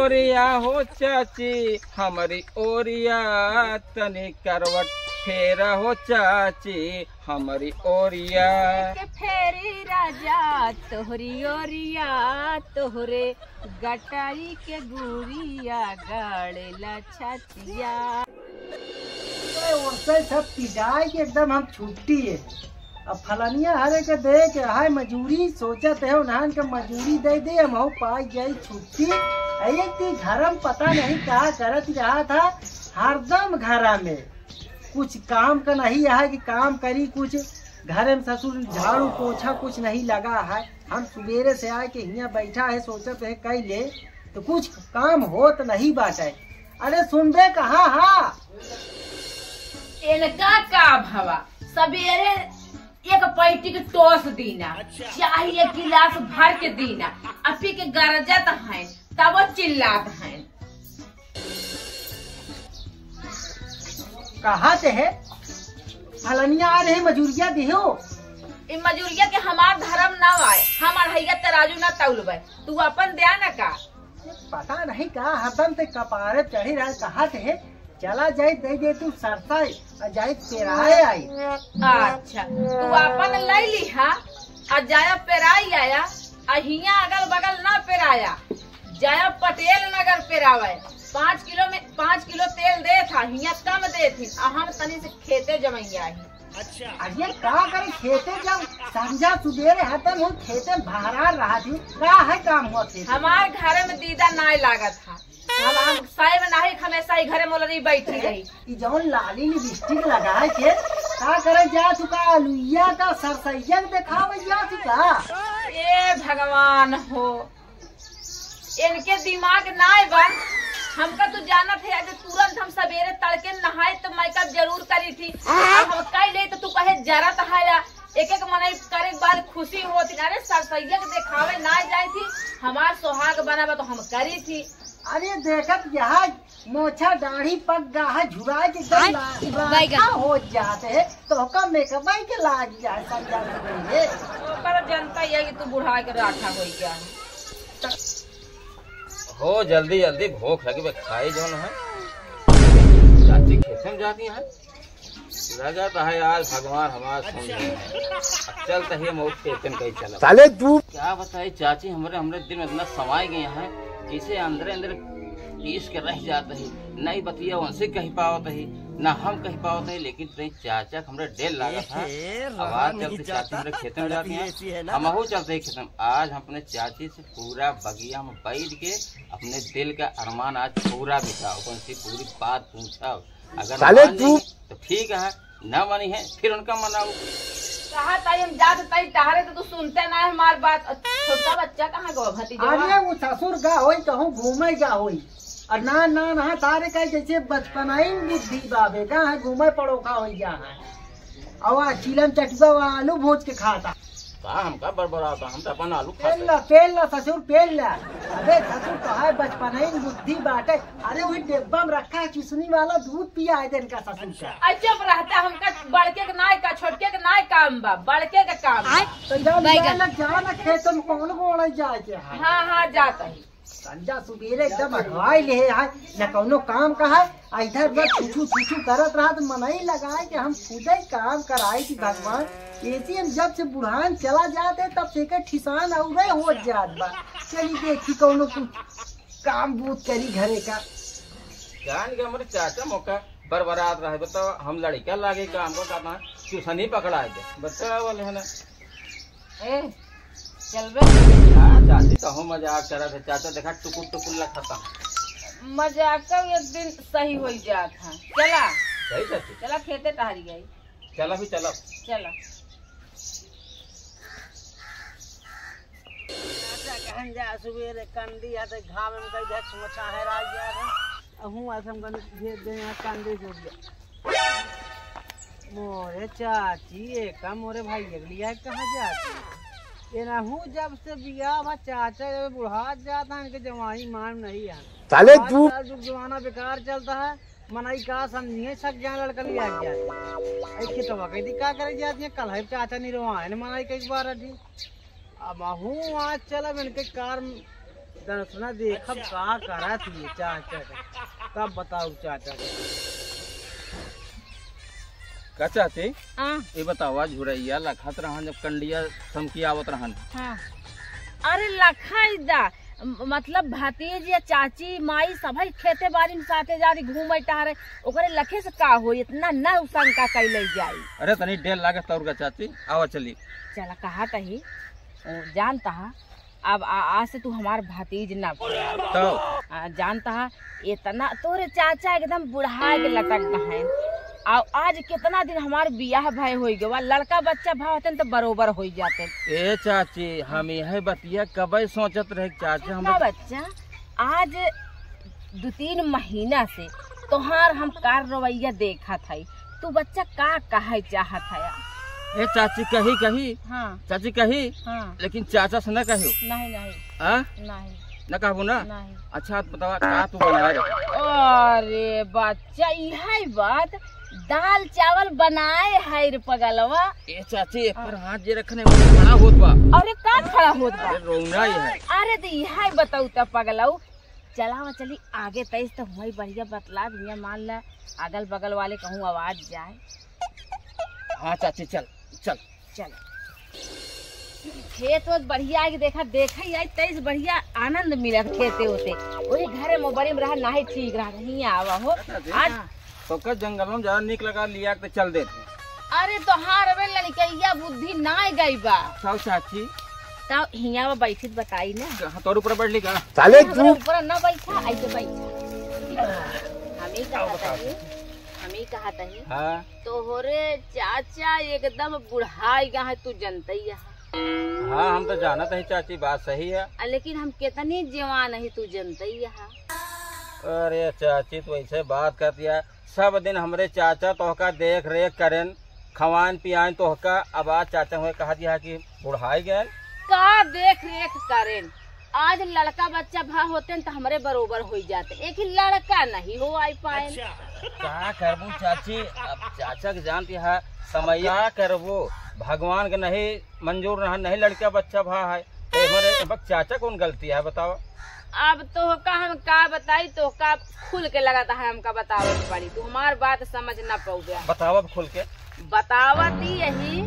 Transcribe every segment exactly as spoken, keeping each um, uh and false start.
ओरिया हो चाची, हमरी ओरिया, तनी करवट फेरा हो चाची, हमरी ओरिया। के फेरी राजा तोहरी ओरिया, तोहरे गटाई के गुरिया गाड़ेला छातिया। ए, ओसे सब पिटाई के एकदम हम छुट्टी है। अब फलनिया हरे के दे के हाय मजूरी, सोचत है उन्हान के मजूरी दे दे, हम हो पाई जाई छुट्टी। आ एक ती घर में पता नहीं का करत रहा था, हरदम घरा में कुछ काम का नहीं है कि काम करी कुछ, घरे में ससुर झाड़ू पोछा कुछ नहीं लगा है। हम सुबेरे से आए के हियाँ बैठा है, सोचत है कई ले, तो कुछ काम होत नहीं बाटे। अरे सुनबे कहाँ हा? इनका का भवा, सबेरे एक पैटी के टोस दीना, चाहे एक गिलास भर के दीना, आ पी के गरजत हैं, तब वो चिल्लात हैं। कहाँ से है? फलनिया आ रहे मजूरिया दिहो। ई मजूरिया के हमार धर्म ना आए, हम अढ़ैया तराजू ना तौलबे, तू अपन द्या ना का। पता नहीं का हरदम से कपारे चढ़ी रहा, कहाँ से है? चला जाई दे दे तू सरसाई, आ जाई पेराए आई। अच्छा, तू अपन ले लिहा, आ जाया पेराई आया, आ हियाँ अगल बगल ना पेराया, जाया पटेल नगर पेरावे। पाँच किलो में, पाँच किलो तेल दे था, हियाँ कम दे थी, आ हम तनी से खेते जमैया ही। अच्छा। अरे का करे खेते जब संझा सुबेरे हतन हो खेते में बहरार रहा थी, का है काम हुआ खेते में? हमार घर में दीदा नाय लागत था, हम, हम साहेब नाही, हमेशा ही घरे मोलरी बैठी रही। ई जौन लाली लिपस्टिक लगाए के का करे जा चुका, अलुइया का सरसैया के देखावे जा चुका। ए भगवान हो, इनके दिमाग नाय बा। हमका तू जानत है, आज तुरंत हम सवेरे तड़के नहाए तो मेकअप जरूर करी थी। अब हम कह ले तो तू कहे जरत है या एक एक मनई करे के बाद खुशी होती। अरे सरसैया के देखावे ना जाए थी, हमार सुहाग बना बा तो हम करी थी। अरे देखत यहाँ मोछा दाढ़ी पक गा है, झुराए के एकदम आय, ला-, बैगन। लाखा हो जाते हैं, तो ओका मेकअप के लाग जाए संझा सुबेरे। ओकर जनता ये कि तू बुढ़ा के राठा हो गया है। हो जल्दी जल्दी भूख लगी बे, खाई जौन है। चाची खेते में जाती है, लगा तो है आज भगवान हमार सुन ले। अब चल तो हम और खेते में कहीं चला। साले तू। क्या बताई चाची, हमरे, हमरे दिल में इतना समाए गए हैं, जैसे अंदरे अंदर पीस के रह जाते हैं। नहीं बतिया उनसे कह पावत है, ना हम कह पावत है, लेकिन तेरे चाचा के हमरे डेर लागत है। अब आज चलते चाची हमरे खेते में जाती हैं, हमहू चलते हैं खेते में। आज हम अपने चाची से पूरा बगिया में बैठ के अपने दिल का अरमान आज पूरा बिताओ, उनसे पूरी बात पूछो। अगर साले मान तू लेंगे तो ठीक है, ना मानी है फिर उनका मनाओ। कहा ताई हम जात ताई तहरे तो तू सुनते ना है हमार बात। और छोटा बच्चा कहाँ गवा भतीजवा? अरे वो ससुर गा होई कहूँ घूमे गा होई। और ना ना ना तारे कहे जैसे बचपना ही बुद्धि बाबे गा है घूमे पड़ोखा होई जा है। और आ चीलम चटुआ वा आलू भोज के खाता। का हमका बड़बड़ाता, हम तो अपन आलू पेल खाते। ला, पेल ला ससुर, पेल ला। अबे ससुर तो है बचपन ही बुद्धि बाटे। अरे वही डिब्बा में रखा है चुसनी वाला दूध पिया है इनका ससुर का। आ चुप रहता, हमका बड़के के नाय का, छोटके के नाय काम बा, बड़के के काम बा। तो जा, बैगन। जा ना, जा ना खेत में कौन को ओड़े जाए के है। हाँ, हाँ, जाता ही। संझा सुबेरे एकदम अघवाई ले है, न कौनो काम का है, आ इधर उधर छुछू छुछू करत रहा तो मनई लगाए कि हम खुदे काम कराई कि भगवान, ऐसे हम जब से बुढ़ान चला जाते तब से एकर ठिसान औरे हो जात बा। चली देखी कौनो कुछ काम बूत करी घरे का। जान के हमरे चाचा मौका बरबरात रहे, बताओ हम लड़का लागे काम को कहता है, चुसनी पकड़ा दे, बच्चा वाले है ना। ए, चलबे? हाँ, चाची, कहूँ मजाक करत है। चाचा, देखा, टुकुर टुकुर लखता। मजाक का एक दिन सही होई जात है। चला। सही चाची। चला, खेते टहरी गई। चला भी, चला। चला। चाचा, कहन जा, सुबेरे कंडी है, तो घाम में कई घर छुआ छाहे रह गया है। अहूँ आज हम गन भेज दे यहाँ कांदे जो दिया। मोरे चाची, एका मोरे भाई अगली आए कहाँ जाती? ये नहू जब से बियाह भा चाचा जब बुढ़ा जाता है, इनके जवानी मान नहीं है। साले आज तू। कल जुग जमाना बेकार चलता है, मनई का समझिए सक जाए लड़का लिया जाए। ऐ खेतवा कहती का करे जाती है, कल है चाचा निरवा है, मनई कई बार अभी। अब अहूँ आज चलब इनके कार सुना, देखब का करत ही चाचा के। तब बताऊ चाचा के। का चाची? हाँ। ये बतावा, झुरैया लखत रहन, जब कंडिया समकी आवत रहन। हाँ। अरे लखाई दा, म-, मतलब भतीज या चाची, माई सभई खेते बारी में साथे जारी घूमे टहरे, ओकरे लखे से का होई, इतना न शंका कैले जाई। अरे तनी डेर लागे तौर का चाची, आवा चली। चला कहा तही, ओ, जानता हा, अब आ, आज से तू हमार भतीज ना भया। तो? आ, जानता हा, इतना तोरे चाचा एकदम बुढ़ाए के लटक गए हैं। आ, आज कितना दिन हमार बियाह भय होई गवा, लड़का बच्चा भा होते तो बरोबर होई जाते। ए चाची, हम यह बतिया कबे सोचत रहे चाची, हम का बच्चा, आज दो तीन महीना से तोहार हम कार रवैया देखत हई, तू बच्चा का कहे चाहत है? ए चाची, कही कही। हाँ। चाची कही। हाँ। लेकिन चाचा से न कहियो। नहीं, नहीं। हाँ? नहीं। न कहबू ना? नहीं। अच्छा, बतावा, का तू बनाए रहे? अरे बच्चा, इहे बात, दाल चावल बनाए है रे पगलवा। ए चाची, एक पर हाथ जे रखने, वो खड़ा होत बा। अरे का खड़ा होत बा? अरे रोना ही है। अरे तो इहे बताऊ त पगलऊ, चलावा चली आगे तैस तो हुई बढ़िया बतला दिया, मान ला अगल बगल वाले कहूँ आवाज जाए। हाँ चाची, चल, चल। चल। खेत वत बढ़िया आए के देखा, देखा ही आई तैस बढ़िया आनंद मिलत खेते होते। वही घरे मोबाइल में रहा, नाही ठीक रहा, नहीं आवा हो। अच्छा जी। आज हाँ। तो का जंगल में ज्यादा निक लगा लिया के चल देते। अरे तोहार बे लड़कैया बुद्धि नाय गई बा। साउ चाची। तब हियाँ बा बैठी त बताई ना। कहाँ तोर ऊपर बैठ ली का? साले तू ऊपर ना बैठा, ऐसे बैठा। हमें कहा था ये, हमें कहा था ये। हाँ। तोहरे चाचा एकदम बुढ़ाई गा है, तू जनते ही है। हाँ, हम तो जानत ही चाची, बात सही है। आ, लेकिन हम कितनी जवान ही, तू जनते ही है। अरे चाची, तू ऐसे बात करती है। सब दिन हमरे चाचा तोहका देख रेख करेन, खवान पियान तोहका, अब आज चाचा हुए कहा दिया कि बुढ़ाई गए। का देख रेख करेन? आज लड़का बच्चा भा होते न तो हमरे बरोबर होई जाते, एक ही लड़का नहीं हो आई पाए। का करबू चाची, अब चाचा के जानती है समय, का करबू, भगवान के नहीं मंजूर रहा, नहीं लड़का बच्चा भा है, तो हमारे अब चाचा कौन गलती है बताओ? अब तोहका हम का बताई, तोहका खुल के लगाता है हमका बतावे के पड़ी, तू हमार बात समझ ना पउबे। बताओ अब खुल के। बतावत ही यही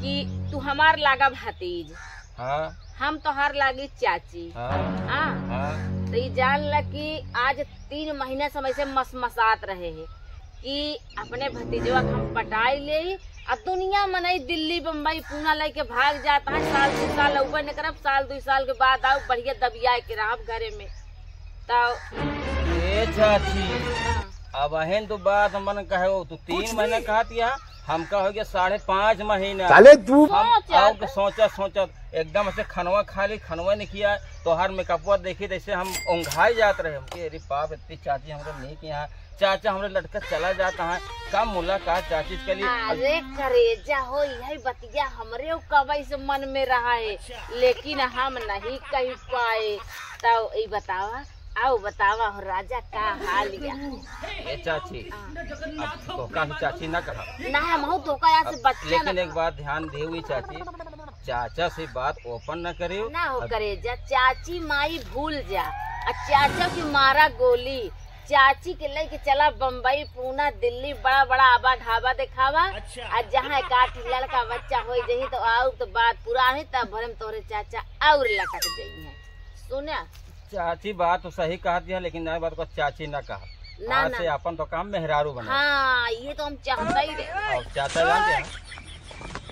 कि तू हमार लागा भतीज, हाँ। हम तोहार लागी चाची। हाँ। हाँ। हाँ। तो ई जान ल कि आज तीन महीना से हम ऐसे मसमसात रहे हैं कि अपने भतीजवा के हम पटाई ले, आ दुनिया मनई दिल्ली, बम्बई, पूना लेके भाग जाता है। साल दो साल अउबे न करब, साल दो साल के बाद आओ, बढ़िया दबिया के रहब घरे में। तो ए चाची, हाँ। अब अहेन तो बात मन कहे हो, तू तीन महीना कहत या, हमका हो गया साढ़े पाँच महीना। साले तू हम हाँ, चाचा। आओ के सोचत सोचत एकदम से खनवा खा ली, खनवा नहीं किया, तोहार मेकअपवा देखी जैसे हम ओंघाई जात रहे। हमके अरे बाप, इतनी चाची हमरे नहीं किया, चाचा हमरे लटका चला जाता है, का मुलाकात चाची के लिए। अरे करेजा हो, यही बतिया हमरे कबई से मन में रहा है, लेकिन हम नहीं कह पाए। तो ई बतावा, आओ बतावा हो राजा, का हाल या? ए चाची, हाँ। अब तोका ही चाची ना कहा। ना, हम हो तोका यहाँ से अब बच्चा ना लेकिन एक कहा। बात ध्यान देवी चाची, चाचा से बात ओपन न करियो। ना हो अब करेजा, चाची माई भूल जा, आ चाचा की मारा गोली, चाची के लेके चला बम्बई, पूना, दिल्ली, बड़ा बड़ा आबा ढाबा देखावा। अच्छा। आ जहाँ एक आठ लड़का बच्चा हो जही तो आऊ तो बात पुरानी, तब भरे में तोहरे चाचा और लटक जइहे। सुना? चाची बात तो सही कहत है, लेकिन नए बात को चाची ना कहा। ना, आज ना। से अपन तो काम मेहरारू बना। हाँ, ये तो हम चाहता ही रहे। और चाचा जानते हैं,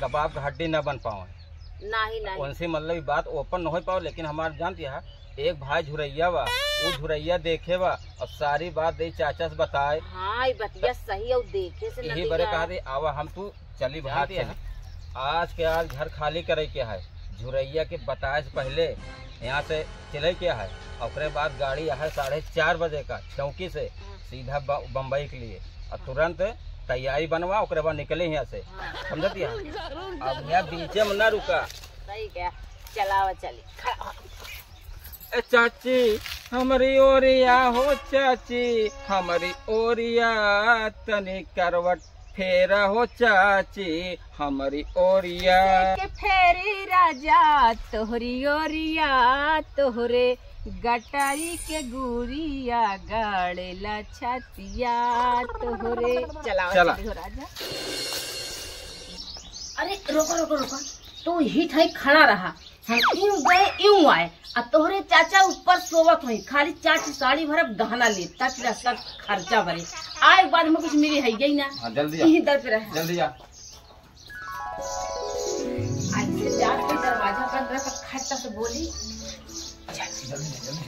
कबाब का हड्डी ना बन पावे। नहीं, नहीं। उनसे मतलब ये बात ओपन न हो पाओ, लेकिन हमार जानती है, एक भाई झुरैया बा, वो झुरैया देखे बा और सारी बात दे चाचा से बताए। हाँ, ये बतिया सही है, वो देखे से यही नतीजा बरे कहा है। दे, आवा हम तू चली भाग जानती है, चली। आज के आज घर खाली करे के है, झुरैया के बताए से पहले यहाँ से चले के है। ओकरे बाद गाड़ी है साढ़े चार बजे का चौकी से हाँ। सीधा ब-, बम्बई के लिए, और तुरंत तैयारी बनवा, ओकरे बाद निकले यहाँ से। हाँ। समझती है? अब यहाँ बीचे में ना रुका। सही कहा, चलावा चली। खड़ा हो। ए चाची, हमरी ओरिया हो चाची, हमरी ओरिया तनी करवट फेरा हो चाची, हमरी ओरिया। के फेरी राजा तोहरी ओरिया, तोहरे गटारी के गुरिया गाड़ेला छतिया तोहरे। चलाओ, चला। चली हो राजा। अरे रोको, रोको, रोको। तू ही ठाई खड़ा रहा। हम यूं गए, यूं आए। आ तोहरे चाचा ऊपर सोवत होई। खाली चाची साड़ी भरब, गहना ले, ताकि रास्ता खर्चा भरे। आए बाद में कुछ मिली है यही ना। हाँ, जल्दी आ। यहीं दर पे रहे। जल्दी आ। आज से जात के दरवाजा बंद रख, खट से बोली। जल्दी, जल्दी, जल्दी।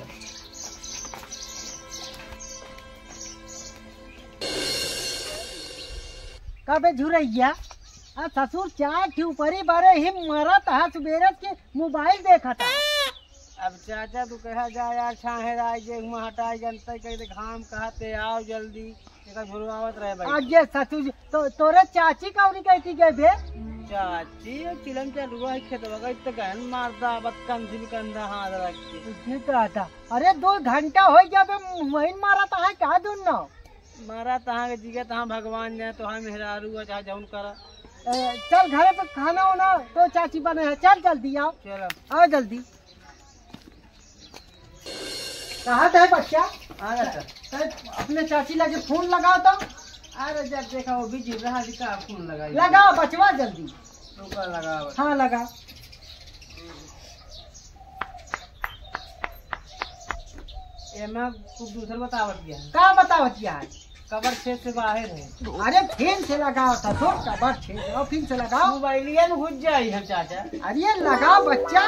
का बे झुरैया, आ ससुर चार ठी ऊपरी बारे ही मरत हा, सुबेरे के मोबाइल देखत हा। अब चाचा तू कहा जा यार, छाहे राय जे हुआ हटाए जनता के देख, हम कहते आओ जल्दी। एका झुरवावत रहे भाई। आज ये ससुर जी, तो तोरे चाची कौनी कहती गए बे? चाची, वो चिलम चल हुआ है खेतवा का, इतना गहन मारता, बत कंधी भी कंधा हाथ रख के। तो ठीक कहता। अरे, दो घंटा हो गया बे, वहीं मारत हा का दोनों? मारत हा के जिगे तहाँ भगवान जाए, तो हम मेहरारू है, चाहे जौन करा। ए, चल घरे पे खाना वाना तो चाची बने है, चल जल्दी आओ। चलो। आओ जल्दी। कहाँ है बच्चा? आ रहा था। तै अपने चाची लगे फोन लगाओ तो। अरे जब देखा वो बिजी रहा, जी का फोन लगाई? लगाओ बचवा जल्दी। रुका, लगाओ। हाँ, लगा। एमा कुछ दूसर बतावत गया है। का बतावत गया है? कबर छेद से बाहर है। अरे फिर से लगाओ था तो, कबर छेद, और फिर से लगाओ। मोबाइलिया में घुस जाई हम चाचा। अरे लगाओ बच्चा।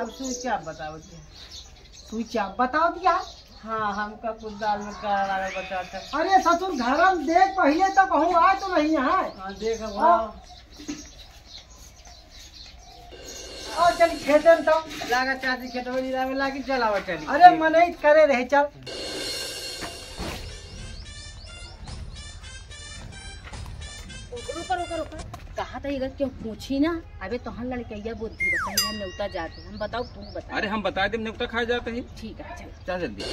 अब स्विच आप बताओ जी। स्विच आप बताओ दिया। हाँ, हमका कुछ दाल में काला लागल बचाता। अरे ससुर, घर में देख, पहले तो कहूँ आए तो नहीं है। हाँ, देख अब। हाँ। और चल खेते में तो। लागा चाची खेतवा निरावे लागी, चलावा चली। अरे मनई करे रहे, चल। रुको, रुको, रुको, रुको। कहा था, अगर क्यों पूछी ना, अबे तोहन लड़कैया बुद्धि बताई, हम नेवता जाते, हम बताओ, तू बता। अरे हम बता देम, नेवता खाए जाते ही। ठीक है, चल। चल जल्दी।